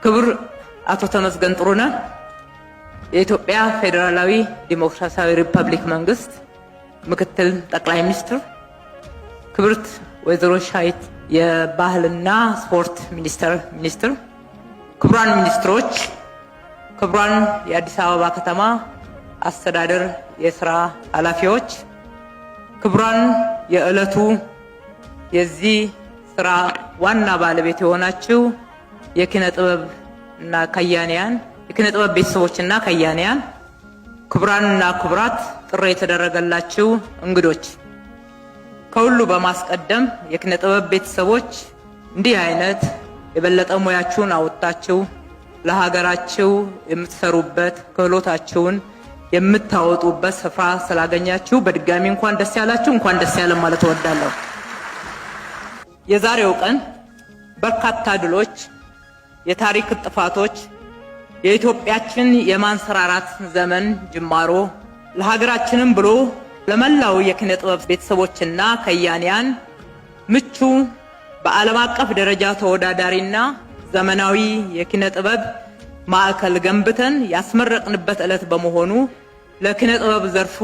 ክቡር አቶ ተመስገን ጥሩነህ የኢትዮጵያ ፌዴራላዊ ዲሞክራሲያዊ ሪፐብሊክ መንግስት ምክትል ጠቅላይ ሚኒስትር፣ ክብርት ወይዘሮ ሻይት የባህልና ስፖርት ሚኒስቴር ሚኒስትር፣ ክቡራን ሚኒስትሮች፣ ክቡራን የአዲስ አበባ ከተማ አስተዳደር የስራ ኃላፊዎች፣ ክቡራን የዕለቱ የዚህ ስራ ዋና ባለቤት የሆናችሁ የኪነ ጥበብ እና ከያንያን፣ የኪነ ጥበብ ቤተሰቦችና ከያንያን፣ ክቡራንና ክቡራት ጥሪ የተደረገላችሁ እንግዶች፣ ከሁሉ በማስቀደም የኪነ ጥበብ ቤተሰቦች እንዲህ አይነት የበለጠ ሙያችሁን አውጥታችሁ ለሀገራችሁ የምትሰሩበት፣ ክህሎታችሁን የምታወጡበት ስፍራ ስላገኛችሁ በድጋሚ እንኳን ደስ ያላችሁ፣ እንኳን ደስ ያለን ማለት እወዳለሁ። የዛሬው ቀን በርካታ ድሎች፣ የታሪክ ጥፋቶች፣ የኢትዮጵያችን የማንሰራራት ዘመን ጅማሮ፣ ለሀገራችንም ብሎ ለመላው የኪነ ጥበብ ቤተሰቦችና ከያንያን ምቹ፣ በዓለም አቀፍ ደረጃ ተወዳዳሪና ዘመናዊ የኪነ ጥበብ ማዕከል ገንብተን ያስመረቅንበት ዕለት በመሆኑ ለኪነ ጥበብ ዘርፉ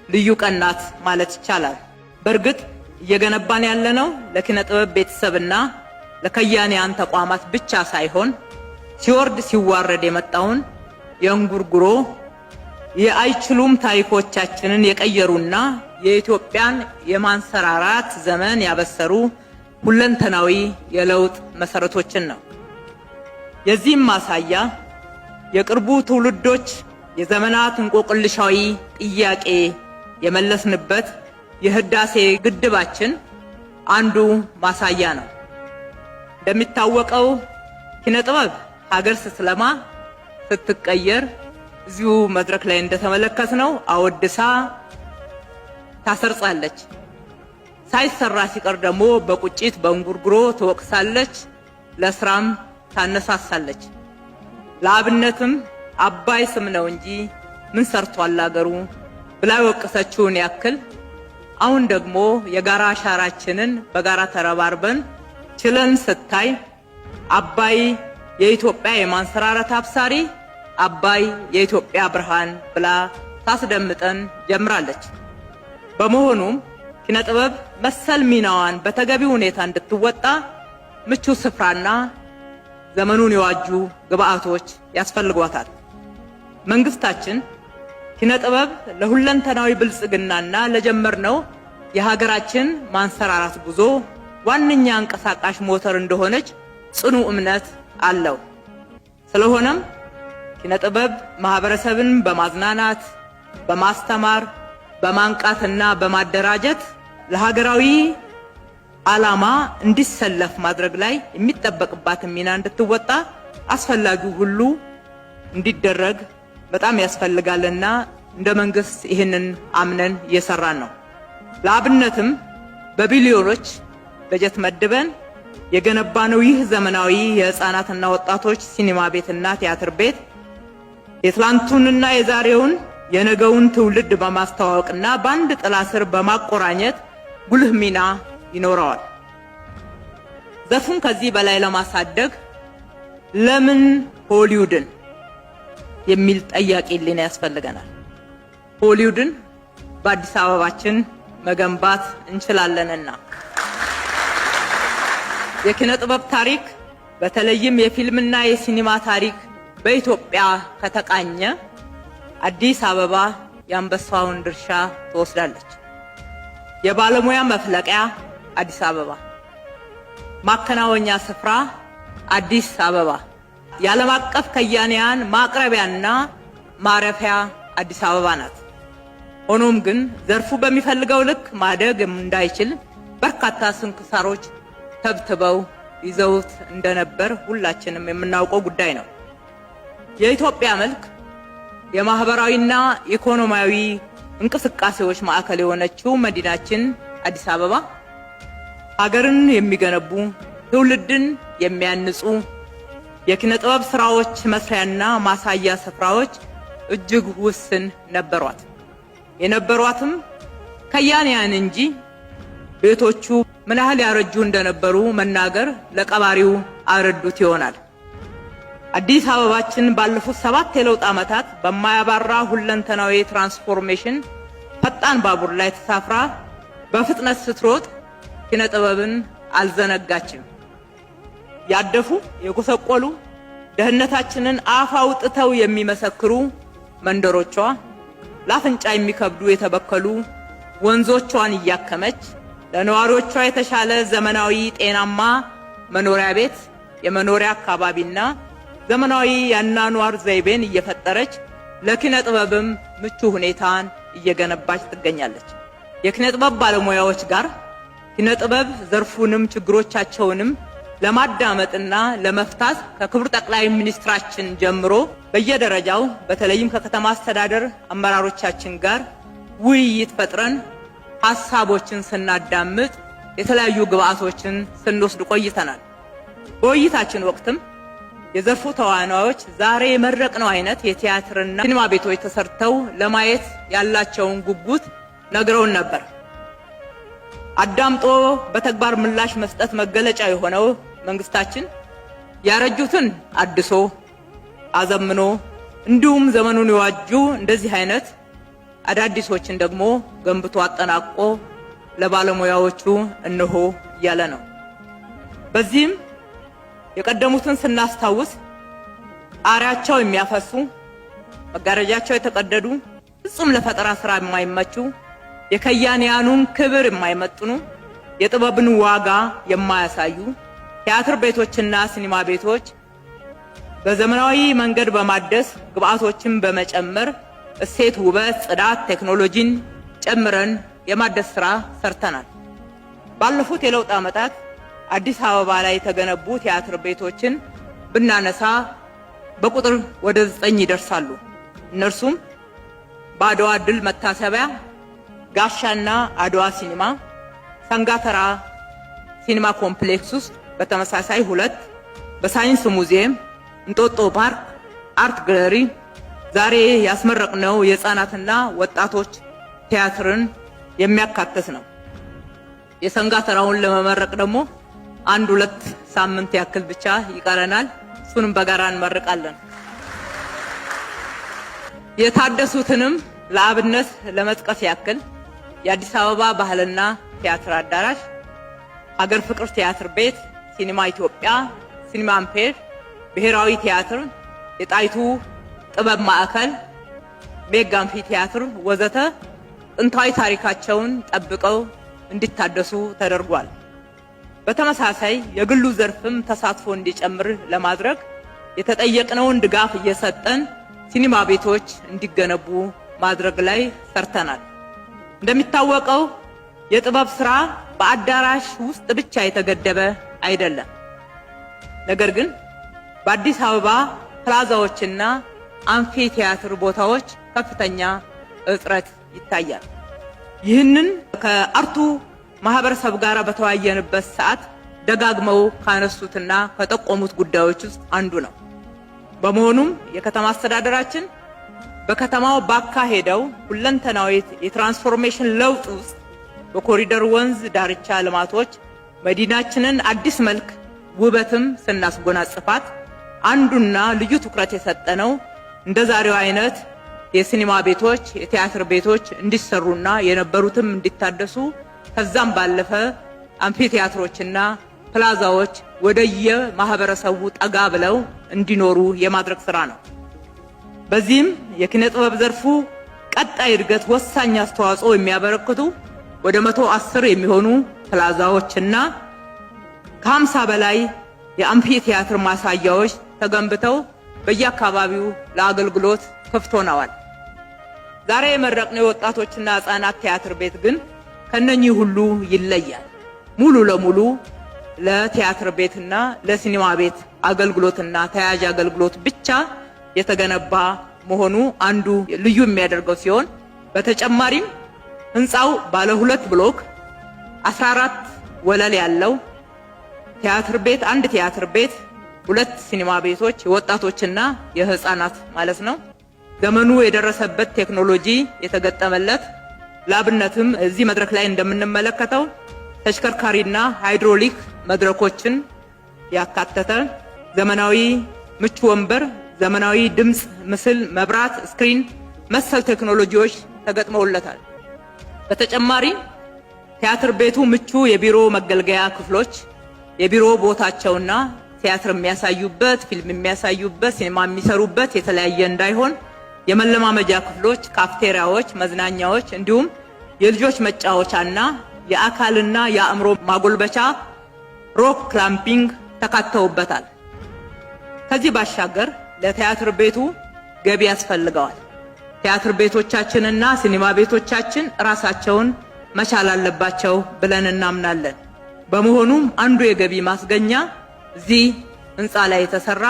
ልዩ ቀን ናት ማለት ይቻላል። በእርግጥ እየገነባን ያለነው ለኪነ ጥበብ ቤተሰብና ለከያንያን ተቋማት ብቻ ሳይሆን ሲወርድ ሲዋረድ የመጣውን የእንጉርጉሮ፣ የአይችሉም ታሪኮቻችንን የቀየሩና የኢትዮጵያን የማንሰራራት ዘመን ያበሰሩ ሁለንተናዊ የለውጥ መሰረቶችን ነው። የዚህም ማሳያ የቅርቡ ትውልዶች የዘመናት እንቆቅልሻዊ ጥያቄ የመለስንበት የህዳሴ ግድባችን አንዱ ማሳያ ነው። እንደሚታወቀው ኪነ ጥበብ ሀገር ስትለማ፣ ስትቀየር፣ እዚሁ መድረክ ላይ እንደተመለከትነው አወድሳ ታሰርጻለች። ሳይሰራ ሲቀር ደግሞ በቁጭት በእንጉርጉሮ ትወቅሳለች፣ ለስራም ታነሳሳለች። ለአብነትም አባይ ስም ነው እንጂ ምን ሰርቷል አገሩ ብላ የወቀሰችውን ያክል አሁን ደግሞ የጋራ አሻራችንን በጋራ ተረባርበን ችለን ስታይ አባይ የኢትዮጵያ የማንሰራራት አብሳሪ፣ አባይ የኢትዮጵያ ብርሃን ብላ ታስደምጠን ጀምራለች። በመሆኑም ኪነ ጥበብ መሰል ሚናዋን በተገቢ ሁኔታ እንድትወጣ ምቹ ስፍራና ዘመኑን የዋጁ ግብአቶች ያስፈልጓታል። መንግስታችን ኪነ ጥበብ ለሁለንተናዊ ብልጽግናና ለጀመርነው የሀገራችን ማንሰራራት ጉዞ ዋነኛ አንቀሳቃሽ ሞተር እንደሆነች ጽኑ እምነት አለው። ስለሆነም ኪነ ጥበብ ማህበረሰብን በማዝናናት፣ በማስተማር፣ በማንቃትና በማደራጀት ለሀገራዊ ዓላማ እንዲሰለፍ ማድረግ ላይ የሚጠበቅባትን ሚና እንድትወጣ አስፈላጊው ሁሉ እንዲደረግ በጣም ያስፈልጋልና እንደ መንግስት ይህንን አምነን እየሰራን ነው። ለአብነትም በቢሊዮኖች በጀት መድበን የገነባነው ይህ ዘመናዊ የህፃናትና ወጣቶች ሲኒማ ቤትና ቲያትር ቤት የትላንቱንና የዛሬውን፣ የነገውን ትውልድ በማስተዋወቅና በአንድ ጥላ ስር በማቆራኘት ጉልህ ሚና ይኖረዋል። ዘርፉን ከዚህ በላይ ለማሳደግ ለምን ሆሊውድን የሚል ጠያቂ ሕሊና ያስፈልገናል። ሆሊውድን በአዲስ አበባችን መገንባት እንችላለንና። የኪነ ጥበብ ታሪክ፣ በተለይም የፊልምና የሲኒማ ታሪክ በኢትዮጵያ ከተቃኘ አዲስ አበባ የአንበሳውን ድርሻ ትወስዳለች። የባለሙያ መፍለቂያ አዲስ አበባ፣ ማከናወኛ ስፍራ አዲስ አበባ፣ የዓለም አቀፍ ከያንያን ማቅረቢያና ማረፊያ አዲስ አበባ ናት። ሆኖም ግን ዘርፉ በሚፈልገው ልክ ማደግ እንዳይችል በርካታ ስንክሳሮች ተብትበው ይዘውት እንደነበር ሁላችንም የምናውቀው ጉዳይ ነው። የኢትዮጵያ መልክ፣ የማህበራዊና ኢኮኖሚያዊ እንቅስቃሴዎች ማዕከል የሆነችው መዲናችን አዲስ አበባ ሀገርን የሚገነቡ፣ ትውልድን የሚያንጹ የኪነ ጥበብ ስራዎች መስሪያና ማሳያ ስፍራዎች እጅግ ውስን ነበሯት። የነበሯትም ከያንያን እንጂ ቤቶቹ ምን ያህል ያረጁ እንደነበሩ መናገር ለቀባሪው አረዱት ይሆናል። አዲስ አበባችን ባለፉት 7 የለውጥ ዓመታት በማያባራ ሁለንተናዊ ትራንስፎርሜሽን ፈጣን ባቡር ላይ ተሳፍራ በፍጥነት ስትሮጥ ኪነ ጥበብን አልዘነጋችም። ያደፉ፣ የጎሰቆሉ፣ ደህንነታችንን አፍ አውጥተው የሚመሰክሩ መንደሮቿ፣ ላፍንጫ የሚከብዱ የተበከሉ ወንዞቿን እያከመች ለነዋሪዎቿ የተሻለ ዘመናዊ ጤናማ መኖሪያ ቤት፣ የመኖሪያ አካባቢና ዘመናዊ የአኗኗር ዘይቤን እየፈጠረች ለኪነ ጥበብም ምቹ ሁኔታን እየገነባች ትገኛለች። የኪነ ጥበብ ባለሙያዎች ጋር ኪነ ጥበብ ዘርፉንም ችግሮቻቸውንም ለማዳመጥና ለመፍታት ከክቡር ጠቅላይ ሚኒስትራችን ጀምሮ በየደረጃው በተለይም ከከተማ አስተዳደር አመራሮቻችን ጋር ውይይት ፈጥረን ሀሳቦችን ስናዳምጥ የተለያዩ ግብአቶችን ስንወስድ ቆይተናል። በውይይታችን ወቅትም የዘርፉ ተዋናዮች ዛሬ የመረቅነው አይነት የቲያትርና ሲኒማ ቤቶች ተሰርተው ለማየት ያላቸውን ጉጉት ነግረውን ነበር። አዳምጦ በተግባር ምላሽ መስጠት መገለጫ የሆነው መንግስታችን ያረጁትን አድሶ አዘምኖ እንዲሁም ዘመኑን የዋጁ እንደዚህ አይነት አዳዲሶችን ደግሞ ገንብቶ አጠናቆ ለባለሙያዎቹ እነሆ እያለ ነው። በዚህም የቀደሙትን ስናስታውስ ጣሪያቸው የሚያፈሱ፣ መጋረጃቸው የተቀደዱ፣ ፍጹም ለፈጠራ ስራ የማይመቹ፣ የከያንያኑን ክብር የማይመጥኑ፣ የጥበብን ዋጋ የማያሳዩ ቲያትር ቤቶችና ሲኒማ ቤቶች በዘመናዊ መንገድ በማደስ ግብአቶችን በመጨመር እሴት፣ ውበት፣ ጽዳት፣ ቴክኖሎጂን ጨምረን የማደስ ስራ ሰርተናል። ባለፉት የለውጥ ዓመታት አዲስ አበባ ላይ የተገነቡ ቲያትር ቤቶችን ብናነሳ በቁጥር ወደ 9 ይደርሳሉ። እነርሱም በአድዋ ድል መታሰቢያ፣ ጋሻና አድዋ ሲኒማ፣ ሰንጋተራ ሲኒማ ኮምፕሌክስ ውስጥ በተመሳሳይ 2፣ በሳይንስ ሙዚየም፣ እንጦጦ ፓርክ፣ አርት ጋለሪ፣ ዛሬ ያስመረቅነው የህፃናትና ወጣቶች ቲያትርን የሚያካትት ነው። የሰንጋተራውን ለመመረቅ ደግሞ 1-2 ሳምንት ያክል ብቻ ይቀረናል። እሱንም በጋራ እንመርቃለን። የታደሱትንም ለአብነት ለመጥቀስ ያክል የአዲስ አበባ ባህልና ቲያትር አዳራሽ፣ ሀገር ፍቅር ቲያትር ቤት፣ ሲኒማ ኢትዮጵያ፣ ሲኒማ አምፔር፣ ብሔራዊ ቲያትር፣ የጣይቱ ጥበብ ማዕከል፣ ሜጋ አምፊ ቲያትር ወዘተ ጥንታዊ ታሪካቸውን ጠብቀው እንዲታደሱ ተደርጓል። በተመሳሳይ የግሉ ዘርፍም ተሳትፎ እንዲጨምር ለማድረግ የተጠየቅነውን ድጋፍ እየሰጠን ሲኒማ ቤቶች እንዲገነቡ ማድረግ ላይ ሰርተናል። እንደሚታወቀው የጥበብ ስራ በአዳራሽ ውስጥ ብቻ የተገደበ አይደለም። ነገር ግን በአዲስ አበባ ፕላዛዎችና አምፊ ቲያትር ቦታዎች ከፍተኛ እጥረት ይታያል። ይህንን ከአርቱ ማህበረሰብ ጋር በተወያየንበት ሰዓት ደጋግመው ካነሱትና ከጠቆሙት ጉዳዮች ውስጥ አንዱ ነው። በመሆኑም የከተማ አስተዳደራችን በከተማው ባካሄደው ሁለንተናዊ የትራንስፎርሜሽን ለውጥ ውስጥ በኮሪደር ወንዝ ዳርቻ ልማቶች መዲናችንን አዲስ መልክ ውበትም ስናስጎናጽፋት አንዱና ልዩ ትኩረት የሰጠነው እንደዛሬው አይነት የሲኒማ ቤቶች፣ የቲያትር ቤቶች እንዲሰሩና የነበሩትም እንዲታደሱ ከዛም ባለፈ አምፊ ቲያትሮችና ፕላዛዎች ወደየ ማህበረሰቡ ጠጋ ብለው እንዲኖሩ የማድረግ ስራ ነው። በዚህም የኪነ ጥበብ ዘርፉ ቀጣይ እድገት ወሳኝ አስተዋጽኦ የሚያበረክቱ ወደ 110 የሚሆኑ ፕላዛዎችና ከ50 በላይ የአምፊ ቲያትር ማሳያዎች ተገንብተው በየአካባቢው ለአገልግሎት ክፍት ሆነዋል። ዛሬ የመረቅነው የወጣቶችና ሕፃናት ቲያትር ቤት ግን ከነኚህ ሁሉ ይለያል። ሙሉ ለሙሉ ለቲያትር ቤትና ለሲኒማ ቤት አገልግሎትና ተያያዥ አገልግሎት ብቻ የተገነባ መሆኑ አንዱ ልዩ የሚያደርገው ሲሆን በተጨማሪም ህንፃው ባለ 2 ብሎክ 14 ወለል ያለው ቲያትር ቤት፣ አንድ ቲያትር ቤት፣ 2 ሲኒማ ቤቶች የወጣቶችና የህፃናት ማለት ነው። ዘመኑ የደረሰበት ቴክኖሎጂ የተገጠመለት፣ ላብነትም እዚህ መድረክ ላይ እንደምንመለከተው ተሽከርካሪና ሃይድሮሊክ መድረኮችን ያካተተ ዘመናዊ ምቹ ወንበር፣ ዘመናዊ ድምፅ፣ ምስል፣ መብራት፣ screen መሰል ቴክኖሎጂዎች ተገጥመውለታል። በተጨማሪ ቲያትር ቤቱ ምቹ የቢሮ መገልገያ ክፍሎች፣ የቢሮ ቦታቸውና ቲያትር የሚያሳዩበት፣ ፊልም የሚያሳዩበት፣ ሲኒማ የሚሰሩበት የተለያየ እንዳይሆን የመለማመጃ ክፍሎች፣ ካፍቴሪያዎች፣ መዝናኛዎች እንዲሁም የልጆች መጫወቻና የአካልና የአእምሮ ማጎልበቻ rock climbing ተካተውበታል። ከዚህ ባሻገር ለቲያትር ቤቱ ገቢ ያስፈልገዋል። ቲያትር ቤቶቻችንና ሲኒማ ቤቶቻችን ራሳቸውን መቻል አለባቸው ብለን እናምናለን። በመሆኑም አንዱ የገቢ ማስገኛ እዚህ ህንፃ ላይ የተሰራ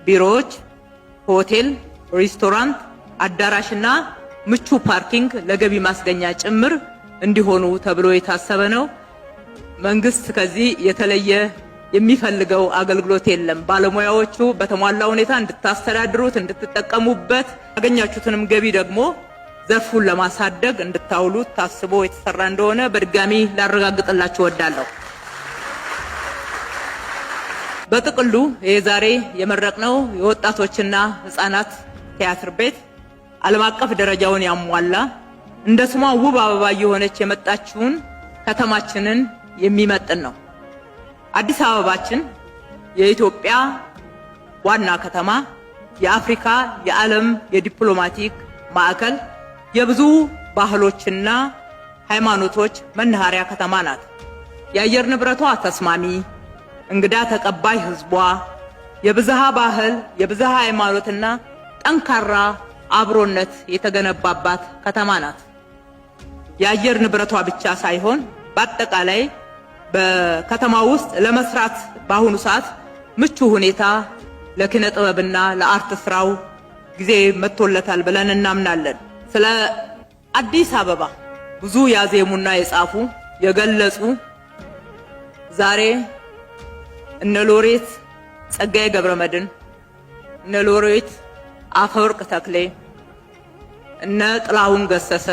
ቢሮዎች፣ ሆቴል፣ ሬስቶራንት፣ አዳራሽና ምቹ parking ለገቢ ማስገኛ ጭምር እንዲሆኑ ተብሎ የታሰበ ነው። መንግስት ከዚህ የተለየ የሚፈልገው አገልግሎት የለም። ባለሙያዎቹ በተሟላ ሁኔታ እንድታስተዳድሩት፣ እንድትጠቀሙበት ያገኛችሁትንም ገቢ ደግሞ ዘርፉን ለማሳደግ እንድታውሉት ታስቦ የተሰራ እንደሆነ በድጋሚ ላረጋግጥላችሁ እወዳለሁ። በጥቅሉ የዛሬ የመረቅነው የወጣቶችና ህጻናት ቲያትር ቤት ዓለም አቀፍ ደረጃውን ያሟላ እንደ ስሟ ውብ አበባ እየሆነች የመጣችውን ከተማችንን የሚመጥን ነው። አዲስ አበባችን የኢትዮጵያ ዋና ከተማ፣ የአፍሪካ የዓለም የዲፕሎማቲክ ማዕከል፣ የብዙ ባህሎችና ሃይማኖቶች መናኸሪያ ከተማ ናት። የአየር ንብረቷ ተስማሚ፣ እንግዳ ተቀባይ ህዝቧ፣ የብዝሃ ባህል፣ የብዝሃ ሃይማኖትና ጠንካራ አብሮነት የተገነባባት ከተማ ናት። የአየር ንብረቷ ብቻ ሳይሆን በአጠቃላይ በከተማ ውስጥ ለመስራት በአሁኑ ሰዓት ምቹ ሁኔታ ለኪነ ጥበብና ለ art ስራው ጊዜ መጥቶለታል ብለን እናምናለን። ስለ አዲስ አበባ ብዙ ያዜሙና የጻፉ የገለጹ ዛሬ እነ ሎሬት ጸጋዬ ገብረመድኅን፣ እነ ሎሬት አፈወርቅ ተክሌ፣ እነ ጥላሁን ገሰሰ፣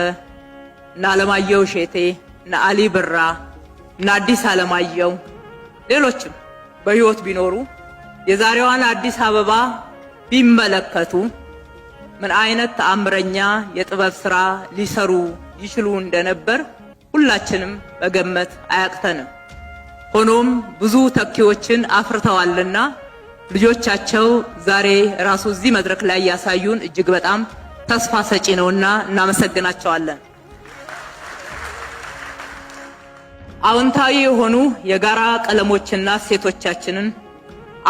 እነ አለማየሁ እሼቴ፣ እነ አሊ ብራ፣ እነ አዲስ አለማየሁ ሌሎችም በሕይወት ቢኖሩ የዛሬዋን አዲስ አበባ ቢመለከቱ ምን አይነት ተአምረኛ የጥበብ ስራ ሊሰሩ ይችሉ እንደነበር ሁላችንም መገመት አያቅተንም። ሆኖም ብዙ ተኪዎችን አፍርተዋልና ልጆቻቸው ዛሬ ራሱ እዚህ መድረክ ላይ ያሳዩን እጅግ በጣም ተስፋ ሰጪ ነውና እናመሰግናቸዋለን። አዎንታዊ የሆኑ የጋራ ቀለሞችና እሴቶቻችንን፣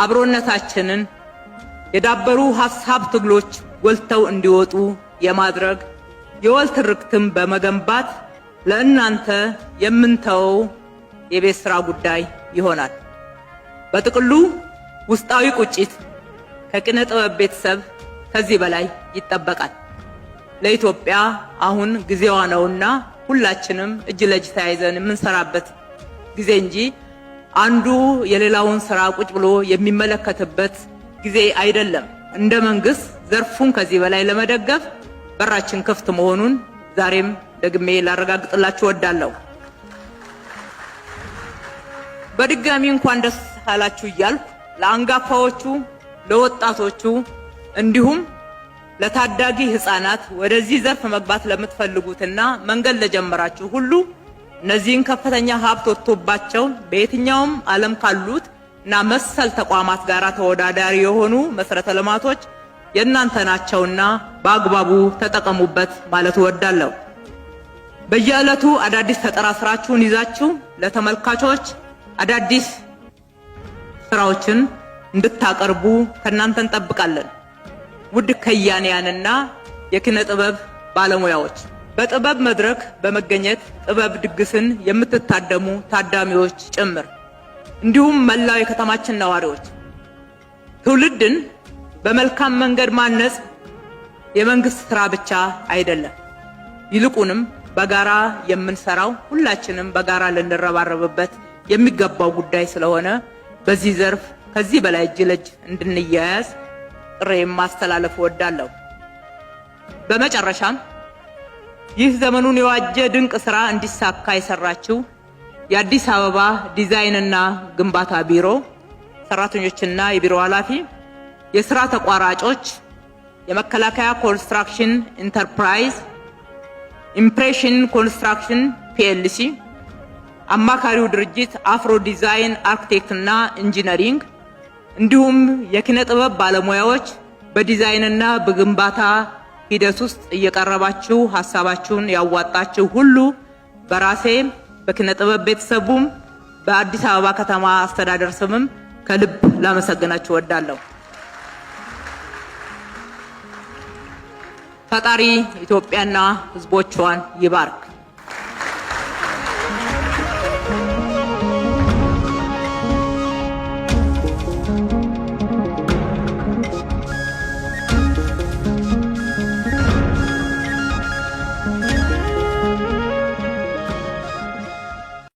አብሮነታችንን የዳበሩ ሀሳብ ትግሎች ጎልተው እንዲወጡ የማድረግ የወል ትርክትም በመገንባት ለእናንተ የምንተወው የቤት ስራ ጉዳይ ይሆናል። በጥቅሉ ውስጣዊ ቁጭት ከኪነ ጥበብ ቤተሰብ ከዚህ በላይ ይጠበቃል። ለኢትዮጵያ አሁን ጊዜዋ ነውና ሁላችንም እጅ ለእጅ ተያይዘን የምንሰራበት ጊዜ እንጂ አንዱ የሌላውን ስራ ቁጭ ብሎ የሚመለከትበት ጊዜ አይደለም። እንደ መንግስት ዘርፉን ከዚህ በላይ ለመደገፍ በራችን ክፍት መሆኑን ዛሬም ደግሜ ላረጋግጥላችሁ እወዳለሁ። በድጋሚ እንኳን ደስ አላችሁ እያልኩ ለአንጋፋዎቹ፣ ለወጣቶቹ እንዲሁም ለታዳጊ ህፃናት ወደዚህ ዘርፍ መግባት ለምትፈልጉትና መንገድ ለጀመራችሁ ሁሉ እነዚህን ከፍተኛ ሀብት ወጥቶባቸው በየትኛውም ዓለም ካሉት እና መሰል ተቋማት ጋር ተወዳዳሪ የሆኑ መሰረተ ልማቶች የእናንተ ናቸውና በአግባቡ ተጠቀሙበት ማለት እወዳለሁ። በየዕለቱ አዳዲስ ፈጠራ ስራችሁን ይዛችሁ ለተመልካቾች አዳዲስ ስራዎችን እንድታቀርቡ ከእናንተ እንጠብቃለን። ውድ ከያንያንና የኪነ ጥበብ ባለሙያዎች በጥበብ መድረክ በመገኘት ጥበብ ድግስን የምትታደሙ ታዳሚዎች ጭምር እንዲሁም መላው የከተማችን ነዋሪዎች ትውልድን በመልካም መንገድ ማነጽ የመንግስት ስራ ብቻ አይደለም። ይልቁንም በጋራ የምንሰራው ሁላችንም በጋራ ልንረባረብበት የሚገባው ጉዳይ ስለሆነ በዚህ ዘርፍ ከዚህ በላይ እጅ ለእጅ እንድንያያዝ ጥሬም ማስተላለፍ እወዳለሁ። በመጨረሻም ይህ ዘመኑን የዋጀ ድንቅ ስራ እንዲሳካ የሰራችው የአዲስ አበባ ዲዛይንና ግንባታ ቢሮ ሰራተኞችና የቢሮ ኃላፊ፣ የስራ ተቋራጮች፣ የመከላከያ ኮንስትራክሽን ኢንተርፕራይዝ፣ ኢምፕሬሽን ኮንስትራክሽን ፒኤልሲ፣ አማካሪው ድርጅት አፍሮ ዲዛይን አርክቴክት እና ኢንጂነሪንግ እንዲሁም የኪነ ጥበብ ባለሙያዎች በዲዛይንና በግንባታ ሂደት ውስጥ እየቀረባችሁ ሀሳባችሁን ያዋጣችሁ ሁሉ በራሴ፣ በኪነ ጥበብ ቤተሰቡም፣ በአዲስ አበባ ከተማ አስተዳደር ስምም ከልብ ላመሰግናችሁ እወዳለሁ። ፈጣሪ ኢትዮጵያና ሕዝቦቿን ይባርክ።